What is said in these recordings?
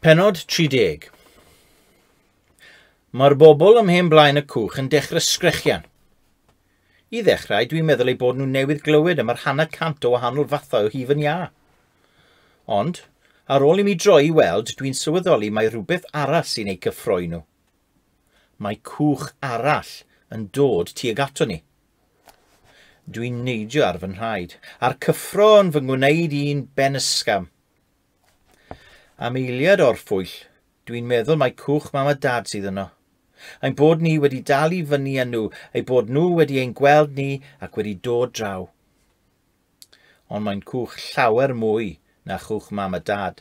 Pennod 30. Mae'r bobl ym mhen blaen y cwch yn dechrau sgrechian. I ddechrau, dwi'n meddwl eu bod nhw newydd glywed am yr 150 o wahanol fathau o hufen iâ. Ond, ar ôl i mi droi i weld, dwi'n sylweddoli mai rhywbeth arall sy'n eu cyffroi nhw. Mae cwch arall yn dod tuag ato ni. Dwi'n neidio ar fy nhraed, a'r cyffro yn fy ngwneud i'n benysgafn. Am eiliad orffwyll, dwi'n meddwl mai cwch Mam a Dad sydd yno. Ein bod ni wedi dal i fyny â nhw, eu bod nhw wedi ein gweld ni ac wedi dod draw. Ond mae'n cwch llawer mwy na chwch Mam a Dad.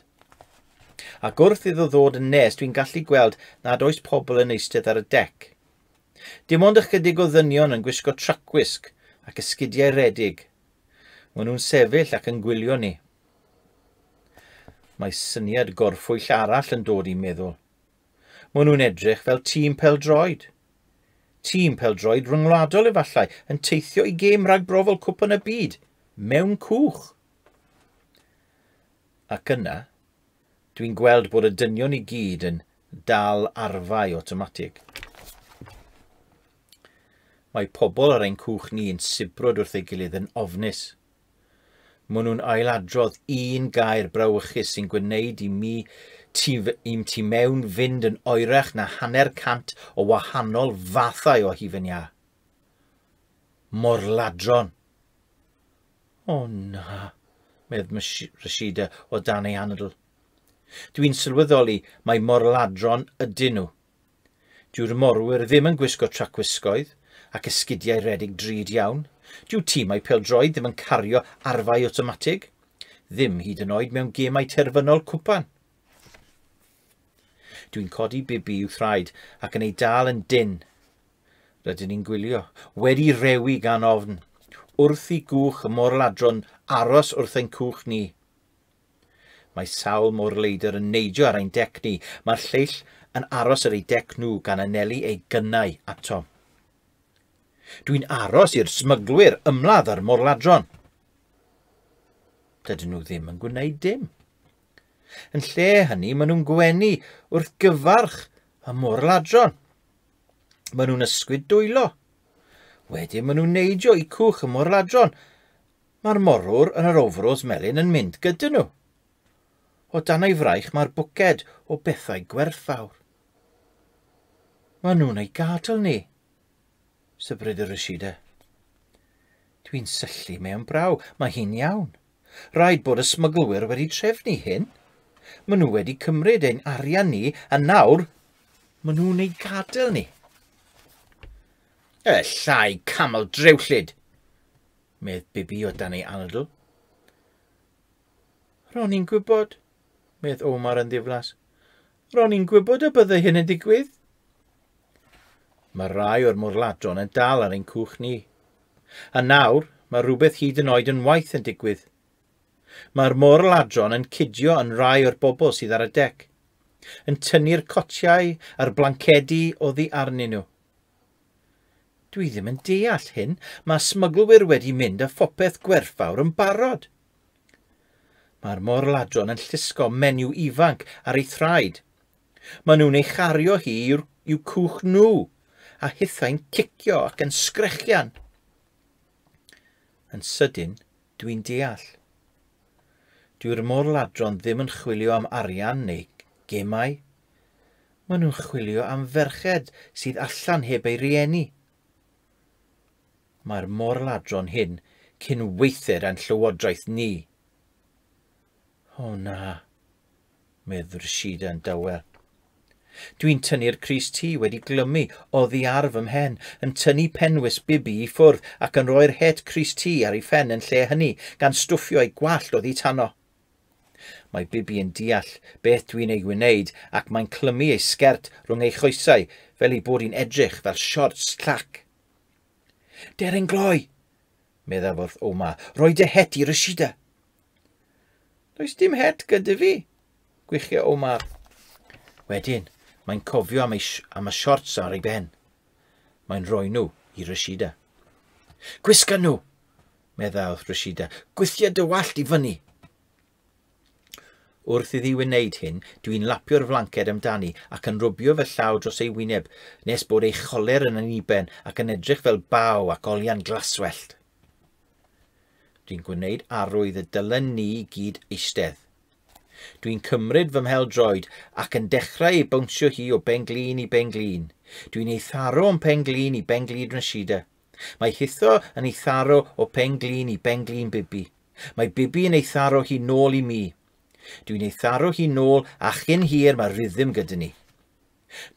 Ac wrth iddo ddod yn nes, dwi'n gallu gweld nad oes pobl yn eistedd ar y dec. Dim ond ychydig o ddynion yn gwisgo tracwisg ac esgidiau redig. Maen nhw'n sefyll ac yn gwylio ni. Mae syniad gorffwyll arall yn dod i'n meddwl. Maen nhw'n edrych fel tîm pêl-droed. Tîm pêl-droed ryngwladol efallai, yn teithio i gêm ragbrofol Cwpan y Byd, mewn cwch. Ac yna, dwi'n gweld bod y dynion i gyd yn dal arfau awtomatig. Mae pobl ar ein cwch ni yn sibrwd wrth ei gilydd yn ofnus. Maen nhw'n ailadrodd un gair brawychus sy'n gwneud i mi tu, i'm tu mewn fynd yn oerach na 150 o wahanol fathau o hufen iâ. Morladron. O na, medd Rashida o dan ei anadl. Dwi'n sylweddoli mai morladron ydyn nhw. Dyw'r morwyr ddim yn gwisgo tracwisgoedd ac esgidiau redig drud iawn. Dyw tîmau pêl-droed ddim yn cario arfau awtomatig. Ddim hyd yn oed mewn gemau terfynol cwpan. Dwi'n codi Bibi i'w thraed ac yn ei dal yn dynn. Rydyn ni'n gwylio, wedi rewi gan ofn, wrth i gwch y môr-ladron aros wrth ein cwch ni. Mae sawl môr-leidr yn neidio ar ein dec ni. Mae'r lleill yn aros ar eu dec nhw gan anelu eu gynnau atom. Dwi'n aros i'r smyglwyr ymladd ar môr-ladron. Dydyn nhw ddim yn gwneud dim. Yn lle hynny, maen nhw'n gwenu wrth gyfarch y môr-ladron. Maen nhw'n ysgwyd dwylo. Wedyn maen nhw'n neidio i cwch y môr-ladron. Mae'r morwr yn yr overalls melyn yn mynd gyda nhw. O dan ei fraich mae'r bwced o bethau gwerthfawr. Maen nhw'n ei gadael ni, sybryda Rashida. Dwi'n syllu mewn braw, mae hi'n iawn. Rhaid bod y smyglwyr wedi trefnu hyn. Maen nhw wedi cymryd ein arian ni, a nawr maen nhw'n ei gadael ni. Y llai camel drewllyd, medd Bibi o dan ei anadl. Ro'n i'n gwybod, medd Omar yn ddiflas. Ro'n i'n gwybod y byddai hyn yn digwydd. Mae rai o'r môr-ladron yn dal ar ein cwch ni. A nawr, mae rhywbeth hyd yn oed yn waeth yn digwydd. Mae'r môr-ladron yn cydio yn rai o'r bobl sydd ar y dec, yn tynnu'r cotiau a'r blancedi oddi arnyn nhw. Dwi ddim yn deall hyn. Mae smyglwyr wedi mynd â phopeth gwerthfawr yn barod. Mae'r môr-ladron yn llusgo menyw ifanc ar ei thraed. Maen nhw'n ei chario hi i'w cwch nhw, a hithau'n cicio ac yn sgrechian. Yn sydyn, dwi'n deall. Dyw'r môr-ladron ddim yn chwilio am arian neu gemau. Maen nhw'n chwilio am ferched sydd allan heb eu rieni. Mae'r môr-ladron hyn cyn waethed â'n llywodraeth ni. O na, medd Rashida yn dawel. Dwi'n tynnu'r crys-T wedi glymu oddi ar fy mhen, yn tynnu penwisg Bibi i ffwrdd ac yn rhoi'r het crys-T ar ei phen yn lle hynny, gan stwffio ei gwallt oddi tano. Mae Bibi yn deall beth dwi'n ei wneud ac mae'n clymu ei sgert rhwng ei choesau fel ei bod hi'n edrych fel siorts llac. Deryn gloi, meddaf wrth Omar, roi dy het i Rashida. Does dim het gyda fi, gwichio Omar. Wedyn, mae'n cofio am, ei, am y siorts ar ei ben. Mae'n rhoi nhw i Rashida. Gwisga nhw, medda wrth Rashida. Gwythia dy wallt i fyny. Wrth iddi wneud hyn, dwi'n lapio'r flanced amdani ac yn rwbio fy llaw dros ei wyneb nes bod ei choler yn aniben ac yn edrych fel baw ac olion glaswellt. Dwi'n gwneud arwydd y dylen ni i gyd eistedd. Dwi'n cymryd fy mhêl-droed ac yn dechrau ei bownsio hi o ben-glin i ben-glin. Dwi'n ei tharo o'n pen-glin i ben-glin Rashida. Mae hitho yn ei tharo o pen-glin i ben-glin Bibi. Mae Bibi yn ei tharo hi nôl i mi. Dwi'n ei tharo hi nôl a chyn hir mae rhythm gyda ni.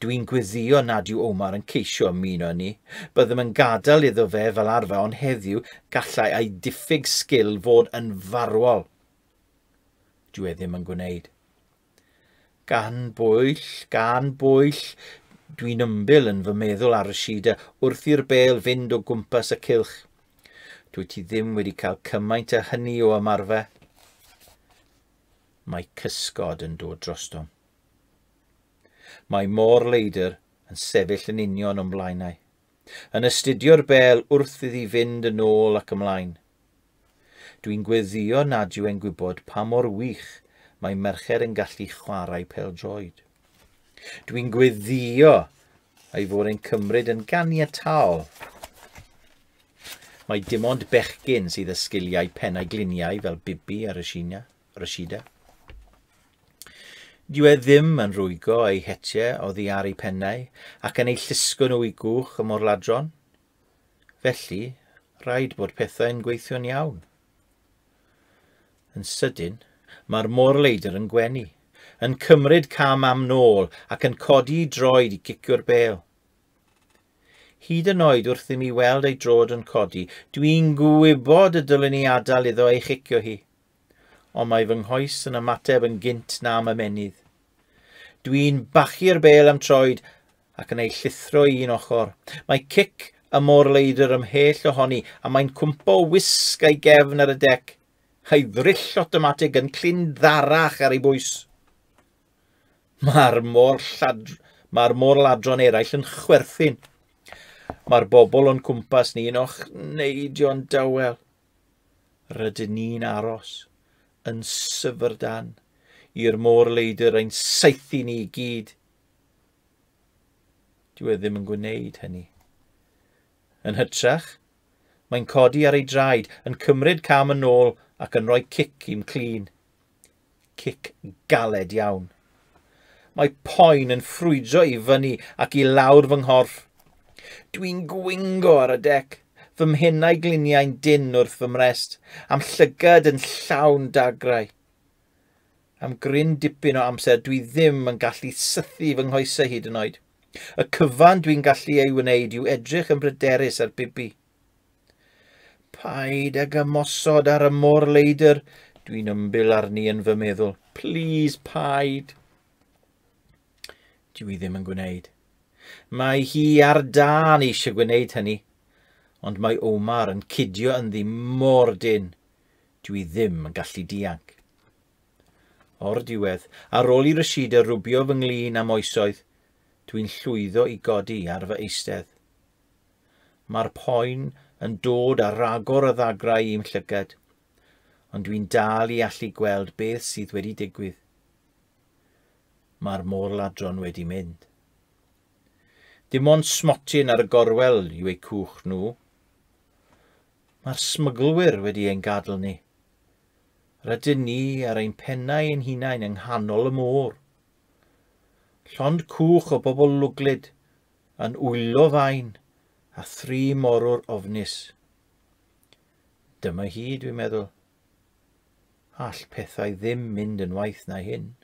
Dwi'n gweddio nad yw Omar yn ceisio ymuno â ni. Byddem yn gadael iddo fe fel arfer, ond heddiw gallai ei diffyg sgil fod yn farwol. Dyw e ddim yn gwneud. Gan bwyll, gan bwyll, dwi'n ymbil yn fy meddwl ar Rashida wrth i'r bêl fynd o gwmpas y cylch. Dwyt ti ddim wedi cael cymaint â hynny o ymarfer. Mae cysgod yn dod drostom. Mae môr-leidr yn sefyll yn union o'n blaenau, yn astudio'r bêl wrth iddi fynd yn ôl ac ymlaen. Dwi'n gweddio nad yw e'n gwybod pa mor wych mae merched yn gallu chwarae pêl-droed. Dwi'n gweddio ei fod e'n cymryd yn ganiataol. Mae dim ond bechgyn sydd â sgiliau pennau gliniau fel Bibi a Rashida. Dyw e ddim yn rwygo ei hetiau oddi ar ei pennau ac yn eu llusgo nhw i gwch y môr-ladron. Felly, rhaid bod pethau'n gweithio'n iawn. Yn sydyn, mae'r môr-leidr yn gwenu, yn cymryd cam am nôl ac yn codi ei droed i gicio'r bêl. Hyd yn oed wrth i mi weld ei droed yn codi, dwi'n gwybod y dylwn i adael iddo ei chicio hi. Ond mae fy nghoes yn ymateb yn gynt na ymennydd. Dwi'n bachu'r bêl â'm troed ac yn ei llithro i un ochr. Mae cic y môr-leidr ymhell ohoni a mae'n cwmpo wisg a'i gefn ar y dec. A'i ddryll awtomatig yn clinddarach ar ei bwys. Mae'r môr-ladron eraill yn chwerthin. Mae'r bobl o'n cwmpas ni'n ochneidio'n dawel. Rydyn ni'n aros yn syfrdan i'r môr-leidr ein saethu ni i gyd. Dyw e ddim yn gwneud hynny. Yn hytrach, mae'n codi ar ei draed, yn cymryd cam yn ôl ac yn rhoi cic i'm clun. Cic galed iawn. Mae poen yn ffrwydro i fyny ac i lawr fy nghorff. Dwi'n gwingo ar y dec, fy mhennau gliniau'n dynn wrth fy mrest, a'm llygad yn llawn dagrau. Am gryn dipyn o amser dwi ddim yn gallu sythu fy nghoesau hyd yn oed. Y cyfan dwi'n gallu ei wneud yw edrych yn bryderus ar Bibi. Paid ag ymosod ar y môr-leidr, dwi'n ymbil arni yn fy meddwl. Please, paid. Dwi ddim yn gwneud. Mae hi ar dân eisiau gwneud hynny, ond mae Omar yn cydio ynddi mor dynn. Dwi ddim yn gallu dianc. O'r diwedd, ar ôl i Rashida rwbio fy nglin am oesoedd, dwi'n llwyddo i godi ar fy eistedd. Mae'r poen yn dod â rhagor o ddagrau i'm llygad, ond dwi'n dal i allu gweld beth sydd wedi digwydd. Mae'r môr-ladron wedi mynd. Dim ond smotyn ar y gorwel yw eu cwch nhw. Mae'r smyglwyr wedi ein gadael ni. Rydyn ni ar ein pennau ein hunain yng nghanol y môr. Llond cwch o bobl lwglyd yn wylo fain a thri morwr ofnus. Dyma hi, dwi'n meddwl. All pethau ddim mynd yn waeth na hyn.